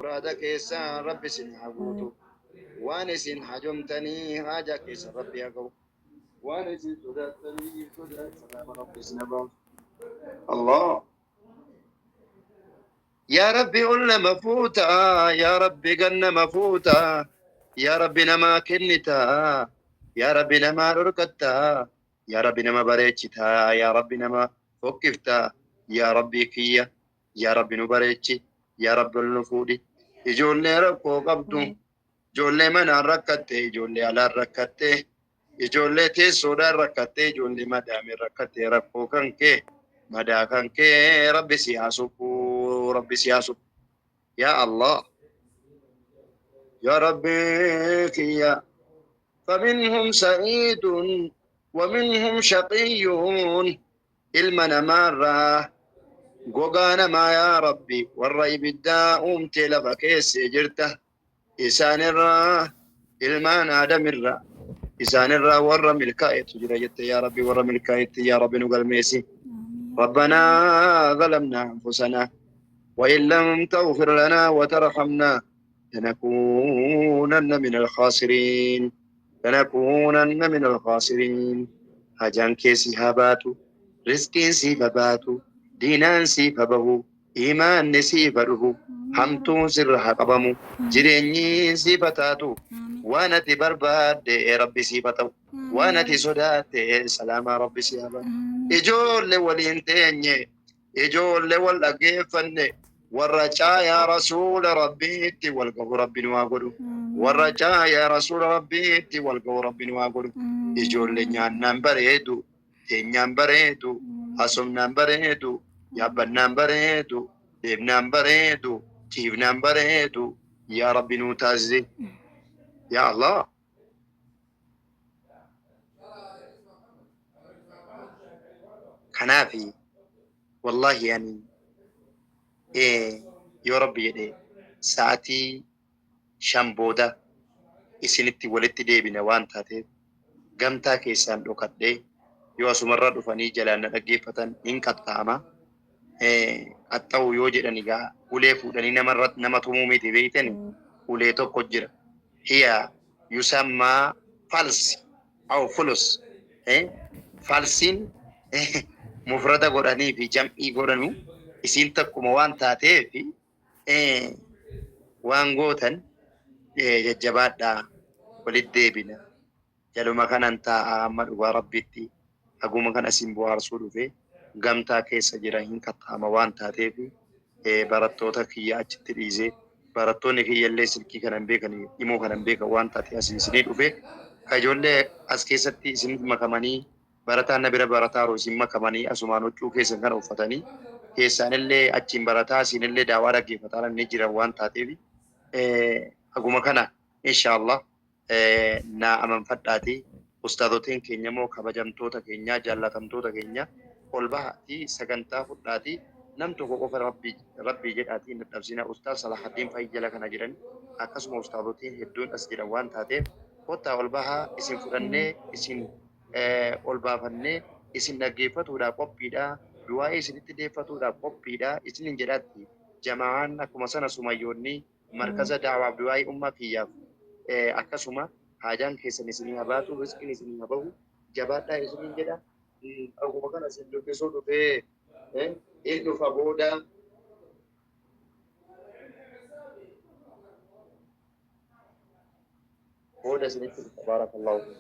Muraada keessan Rabbi isin haa guutu. Waan isin hajomtanii haajaa keessan Rabbi haa ga'u. Waan isin sodaattanii sodaa salaama Rabbi isin haa baasu. Allah. Yaa Rabbi ol nama fuuta, yaa Rabbi gad nama fuuta, yaa Rabbi namaa kennita, yaa Rabbi namaa dhorkatta, yaa Rabbi nama bareechita, yaa Rabbi nama fokkifta, yaa Rabbi kiyya, yaa Rabbi nu bareechi, yaa Rabbi ol nu fuudhi. Ijoollee rakkoo qabdu, ijoollee manaan rakkatte, ijoollee alaan rakkatte, ijoollee teessoodhaan rakkatte, ijoollee madaameen rakkatte, rakkoo kan kee, madaa kan kee, Rabbi si haa suphu, Rabbi si haa suphu. Yaa Allah. Yaa Rabbi kiyya. فمنهم سعيد ومنهم شقي. Ilma namaarraa gogaa namaa, yaa Rabbi, warra ibiddaa uumtee lafa keessee jirta, isaanirraa, ilmaan aadamirraa, isaanirraa warra milkaa'etu jira jette. Yaa Rabbi, warra milkaa'etti, yaa Rabbi, nu galmeessi. ربنا ظلمنا أنفسنا وإن لم تغفر لنا وترحمنا لنكونن من الخاسرين، لنكونن من الخاسرين. Hajaan kee si haa baatu, rizqiin siif haa baatu, diinaan siif haa bahu, iimaanni siif haa dhufu, hamtuun sirra haa qabamu, jireenyi siif haa taatu, waan ati barbaadde Rabbi siif haa ta'u, waan ati sodaatte salaamaa Rabbi si haa baatu. Ijoollee waliin teenye, ijoollee wal dhaggeeffanne, warra caayaa rasuula Rabbiitti wal gahu Rabbi nu haa godhu. Warra caayaa rasuula Rabbiitti wal gahu Rabbi nu haa godhu. Ijoollee nyaannaan bareedu, teenyaan bareedu, haasofnaan bareedu, yaabbannaan bareedu, deemnaan bareedu, ciifnaan bareedu, yaa Rabbi nuu taasisi. Yaa Allah. Kanaafi wallahi ani yoo Rabbi jedhe sa'atii 5 booda isinitti walitti deebina waan taateef, gamtaa keessaan dhokadhee yoo asumarra dhufanii jalaan na dhaggeeffatan hin qaxxa'ama. Qaxxa'u yoo jedhan egaa ulee fuudhanii namarra nama tumuu miti, beeytani. Ulee tokko jira, hiya yusammaa falsi aw fulus. Falsiin mufrada godhanii fi jam'ii godhanu isiin takkuma waan taateef, waan gootan jajjabaadhaa, walitti deebina. Jaluma kanan taa'a amma. Dhugaa Rabbitti haguma kana isin bohaarsuu dhufe. Gamtaa keessa jira, hin qaxxaama waan taateef barattoota kiyya achitti dhiisee, barattoonni kiyya illee silkii kana hin beekan, dhimoo kana hin beekan waan taate asii isinii dhufe. Ka ijoollee as keessatti isin makamanii barataan na bira barataaru, isin makamanii asumaan huccuu keessan kana uffatanii keessaan illee achiin barataa, asiin illee daawaa dhaggeeffataa ni jiran waan taateef, haguma kana inshaallah naa amanfadhaati. Ustaazotiin keenya immoo, kabajamtoota keenya, jaallatamtoota keenya, ol bahaatii sagantaa fudhaatii nam tokko qofa Rabbii Rabbii jedhaatii hin dadhabsina. Ustaaz Salahaddiin fa'i jala kana jiran, akkasuma ustaazotiin hedduun as jiran waan taateef, kottaa ol bahaa, isin fudhannee isin ol baafannee isin dhaggeeffatuudhaa qophiidha, du'aa'ii isinitti deeffatuudhaaf qophiidha isinin jedhaatti. Jamaa'aan akkuma sana, sumayyoonni markaza da'waaf du'aa'ii ummaa kiyyaaf akkasuma haajaan keessan isinii haa baatu, rizqiin isinii haa bahu, jabaadhaa isiniin jedha. Akkuma kana isin dubbisuu dhufee in dhufa booda. Booda isinitti dhufa. Baarakallahu.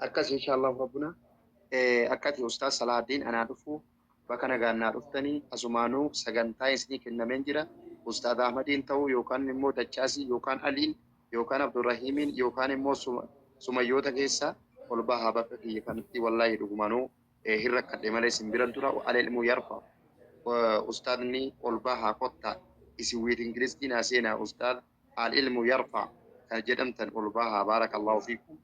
Akkas inshallah rabbuna akkati. Ustaaz Salaaddiin, anaa dhufu, bakka nagaan naa dhuftanii. Asumaanuu sagantaa isinii kennameen jira. Ustaaz Ahmadiin ta'uu yookaan immoo Dachaasii yookaan Aliin yookaan Abdurrahiimiin yookaan immoo sumayyoota keessa ol bahaa bakka kiyya kanatti. Wallaahi dhugumaanuu hin rakkadhe malee isin biran tura. Alilmu yarfa. Ustaadni ol bahaa, kottaa isin waiting listii naa seenaa. Ustaad Al-ilmu yarfa kan jedhamtan ol bahaa. Baarakallahu fiikum.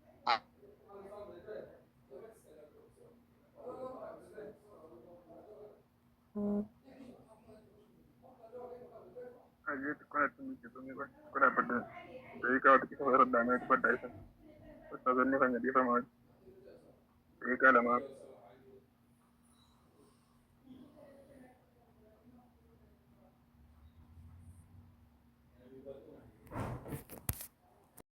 Hayyee xiqqoo natti mijatu ni xiqqoo dhaabbadda. Daqiiqaa xiqqoo irra dhaamee dubbadha isa. Ustaazonni keenya dhiifamaa daqiiqaa lamaaf.